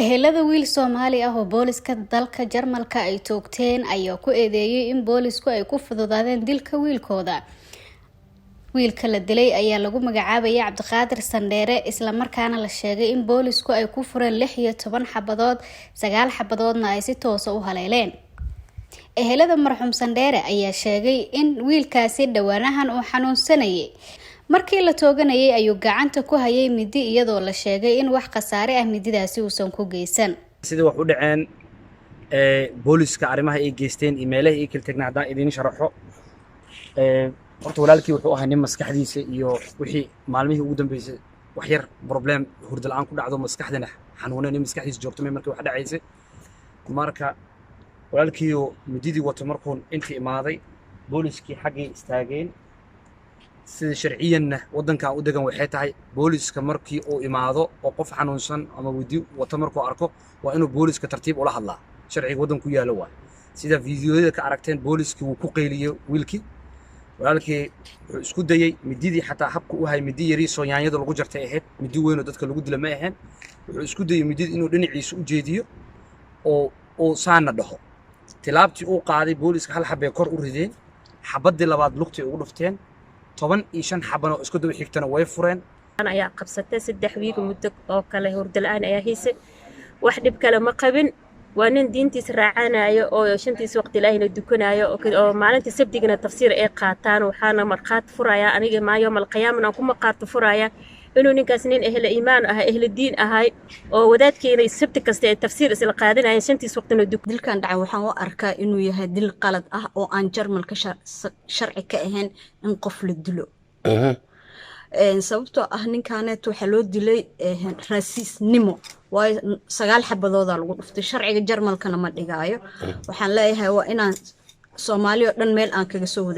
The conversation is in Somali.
Ehelada wiil Soomaali ah oo booliska dalka Jarmalka ay toogteen ayaa ku eedeeyay in boolisku ay ku fududaadeen dilka wiilkooda. Wiilka la dilay ayaa lagu magacaabaya Cabdiqaadir Sandheere, islamarkaana la sheegay in boolisku ay ku fureen 16 xabadood, sagaal xabadoodna ay si toosa u haleeleen. Ehelada marxuum Sandheere ayaa sheegay in wiilkaasi dhowaanahan uu xanuunsanayay. Markii la tooganayay ayuu gacanta ku hayay midi, iyadoo la sheegay in wax khasaare ah mididaasi uusan ku geysan. Sidii wax u dhaceen, booliska arrimaha ay geysteen iyo meelaha ay kala tagnaa haddaan idiin sharaxo. Horta walaalkii wuxuu ahaa nin maskaxdiisa iyo wixii maalmihii ugu dambeysay wax yar problem hurdo la'aan ku dhacdo, maskaxdana xanuunay, nin maskaxdiisa joogto markii wax dhacaysay. Marka walaalkiioo mididii wato markuu intii imaaday, booliskii xaggay istaageen. Sida sharciyanna waddankan u degan waxay tahay, booliska markii uu imaado oo qof xanuunsan ama midi wato markuu arko, waa inuu booliska tartiib ula hadlaa. Sharciga waddanku yaalo waay. Sida fiidiyoyada ka aragteen, booliskii wuu ku qayliyey wiilkii. Walaalkii wuxuu isku dayey mididii, xataa habka u hay midi yariisoo yaanyada lagu jartay ahayd, midi weynoo dadka lagu dila ma ahayn. Wuxuu isku dayey mididii inuu dhinaciisa u jeediyo oo uu saana dhaho. Tilaabtii uu qaaday, booliska hal xabbay kor u rideen, xabaddii labaad lugtay ugu dhufteen, 15 xabana oo isku daba xigtana way fureen. Ayaa qabsatay 3 wiig muddo oo kale hurdo la'aan ayaa haysay. Wax dhib kale ma qabin. Waa nin diintiisa raacanayo oo shantiisa waqti Ilaahayna dukanayo, oo maalinta Sabdigana tafsiir ay qaataan. Waxaana markhaati furaya aniga maa yowmal qiyaamana aan ku markhaati furaya inuu ninkaas nin ehla iimaan ah, ehla diin ahay, oo wadaadkeena Sabti kasta ay tafsiir isla qaadanayeen, shantiis waqtina duk Dilkan dhacay waxaan u arkaa inuu yahay dil qalad ah oo aan Jarmalka sharci ka ahayn in qof la dilo, sababtoo ah ninkaaneet waxaa loo dilay raasiisnimo, waayo sagaal xabadoodaa lagu dhuftay. Sharciga Jarmalkana ma dhigaayo. Waxaan leeyahay waa inaan Soomaali oo dhan meel aan kaga soo wada